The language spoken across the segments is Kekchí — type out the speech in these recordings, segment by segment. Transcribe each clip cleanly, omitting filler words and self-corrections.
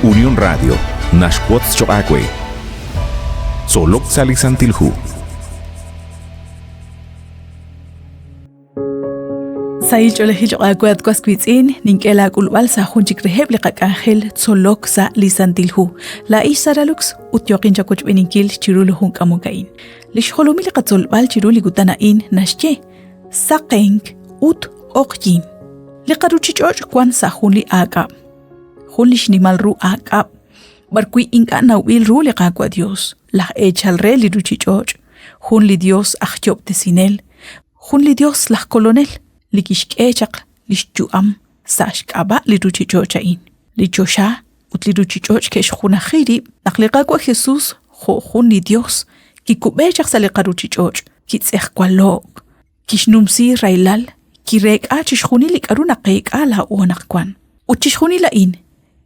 Unión Radio naxwotz choq' aawe. Tzolok sa' li Santil Hu. Sahil ch'oolejil choq' aawe at was wiitz'in, nink'e laak'ulb'al sa' jun chik reheb' li qak'anjel tzolok sa' li Santil Hu. Laa'in xSara Lux ut yooqin chawochb'eeninkil chiru li jun k'amok a'in. Li xjolomil li qatzolb'al chiru li kutan a'in naxye saqenk ut q'oqyin. Li qaruchich'och' wan sa' jun li aak'ab', jun li xnimal ru aak'ab' b'arwi' ink'a' nawb'il ru li Qaawa' Dios, laj eechal re li ruchich'och', jun li Dios aj yo'ob'tesinel, jun li Dios laj kolonel li kixk'e chaq li xyu'am sa' xk'ab'a' li ruchich'och' a'in. Li choxa ut li ruchich'och' ke'xjunaji rib' naq li Qaawa' Jesus jo' jun li Dios kikub'e chaq sa' li qaruchich'och', kitz'ejwalo'k, kixnumsi rahilal, kireek'a chixjunil li k'aru naqeek'a laa'o anaqwan. Ut chixjunil a'in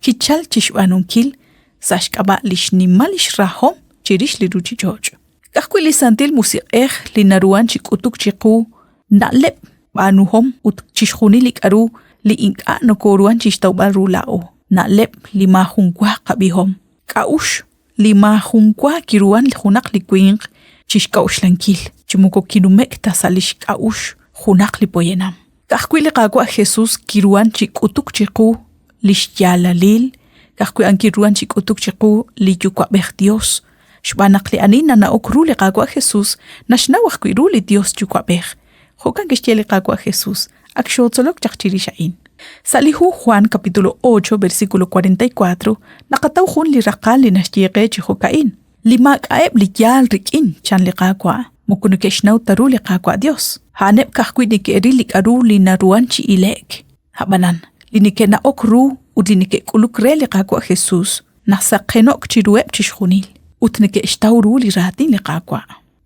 kichal chixb'aanunkil sa' xk'ab'a' li xnimal lix rahom chirix li ruchich'och'. Ka'ajwi' li Santil Musiq'ej li naruhan chi k'utuk chiqu na'leb', b'aanuhom ut chixjunil li k'aru li ink'a' nokoruhan chixtawb'al ru laa'o, na'leb' li maajun wa qab'ihom, k'a'uxl li maajun wa kiruhan junaq li winq chixk'a'uxlankil, chi moko kinume'k ta sa' lix k'a'uxl junaq li poyanam. Ka'ajwi' li Qaawa' Jesus kiruhan chi k'utuk chiqu li xyaalalil, ka'ajwi' a'an kiruhan chi k'utuk chiqu li Yuwa'b'ej Dios, xb'aan naq li ani nana'ok ru li Qaawa' Jesus naxnaw ajwi' ru li Dios Yuwa'b'ej. Jo'kan kixye li Qaawa' Jesus, ak xootzolok chaq chirix a'in. Sa' li hu Juan capítulo 8 versículo 44 naqataw jun li raqal li naxye qe chi jo'ka'in, Li maak'a'eb' li yaal rik'in, chan li Qaawa', moko neke'xnaw ta ru li Qaawa' Dios. A'aneb' ka'ajwi' neke'ril li k'a'ru li naruhan chi ile'k. A'b'anan, li neke'na'ok ru ut li neke'k'uluk re li Qaawa' Jesus nasaqeno'k chiruheb' chixjunil ut neke'xtaw ru li raatin li Qaawa'.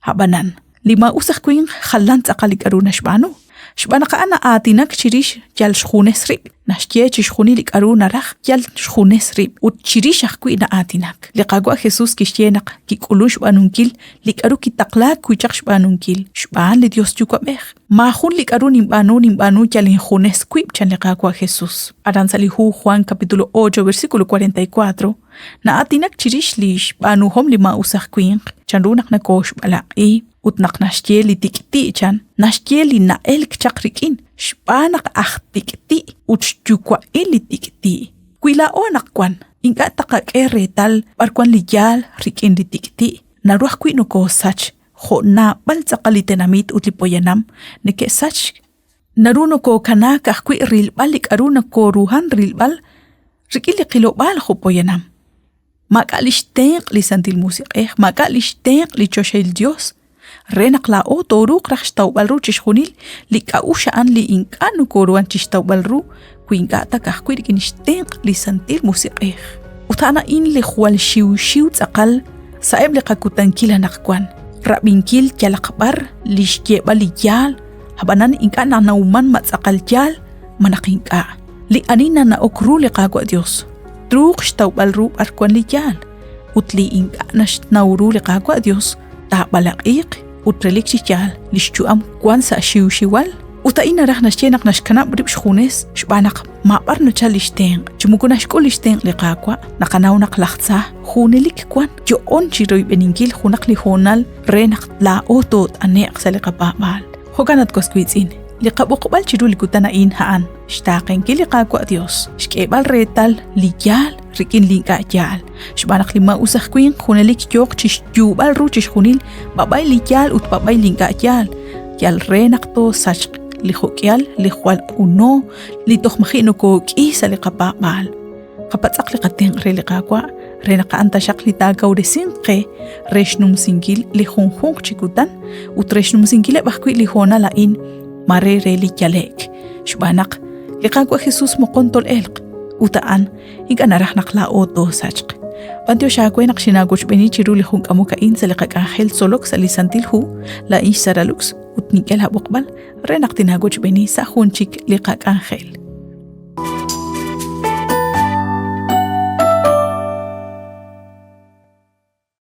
A'b'anan, li maa'us aj winq jalan tz'aqal li k'a'ru naxb'aanu. Xb'aan naq a'an na'aatinak chirix yal xjunes rib', naxye chixjunil li k'a'ru naraj yal xjunes rib' ut chirix ajwi' na'aatinak. Li Qaawa' Jesus kixye naq kik'ulun xb'aanunkil li k'a'ru kitaqlaak wi' chaq xb'aanunkil xb'aan li Dios Yuwa'b'ej. Maajun li k'a'ru ninb'aanu ninb'aanu yal injunes wib' chan li Qaawa' Jesus. Aran sa' li hu Juan capítulo 8 versículo 44 Na'aatinak chirix li xb'aanuhom li maa'us aj winq, chanru naq nakooxb'alaq'i ut naq naxye li tik'ti' chan, naxye li na'elk chaq rik'in xb'aan naq aj tik'ti' ut xyuwa'il li tik'ti'. Wi laa'o anaqwan ink'a' taqak'e reetal b'ar wan li yaal rik'in li tik'ti', naru ajwi' nokoosach jo' naab'al tz'aqal li tenamit ut li poyanam neke'sachk. Naru nokookanaak ajwi' rilb'al li k'aru nakooruhan rilb'al rik'in li qilob'aal jo' poyanam. Maak'a' li xtenq' li Santil Musiq'ej, maak'a' li xtenq' li choxahil Yos re naq laa'o tooruuq raj xtawb'al ru chixjunil li k'a'uxl a'an li ink'a' nokooruhan chi xtawb'al ru wi ink'a' ta ka'ajwi' rik'in xtenq' li Santil Musiq'ej. Ut a'an a'in li jwal xiwxiw tz'aqal sa'eb' li qakutankil anaqwan, rab'inkil yalaq b'ar li xyeeb'al li yaal Ab'anan ink'a' nanawman ma tz'aqal yaal malaj ink'a'. Li ani nana'ok ru li Qaawa' Dios truuq xtawb'al ru b'ar wan li yaal, ut li ink'a' naxnaw ru li Qaawa' Dios taab'alaq'iiq ut relik chi yaal li xyu'am wan sa' xiwxiwal. Ut a'in naraj naxye naq naxkanab' rib' xjunes xb'aan naq maab'ar nachal li xtenq', chi moko naxk'ul li xtenq' li Qaawa'. Naqanaw naq laj tza junelik wan yo'on chi royb'eninkil junaq li hoonal re naq laa'o toot'ane'q sa' li qapaab'aal. Jo'kan at was wiitz'in, li qab'oqb'al chiru li kutan a'in a'an xtaaqenkil li Qaawa' Dios, xk'eeb'al reetal li yaal rik'in li ink'a' yaal, xb'aan naq li maa'us aj winq junelik yooq chixyuub'al ru chixjunil b'ab'ay li yaal ut b'ab'ay li ink'a' yaal, yal re naq toosachq li jo'k'ihal li jwal q'uno li toj maji' nokook'i sa' li qapaab'aal. Qapatz'aq li qatenq' re li Qaawa' re naq a'an taxaq li taakawresinq qe re xnumsinkil li junjunq chi kutan ut re xnumsinkileb' ajwi' li hoonal a'in mare re li yale'k. Xb'aan naq li Qaawa' Jesus moqon tol'elq ut a'an ink'a' naraj naq laa'o toosachq. B'antiox aawe naq xinaawochb'eeni chiru li jun k'amok a'in sa' li qak'anjel tzolok sa' li Santil Hu, laa'in xSara Lux ut nink'e laab'oqb'al re naq tinaawochb'eeni sa' jun chik li qak'anjel.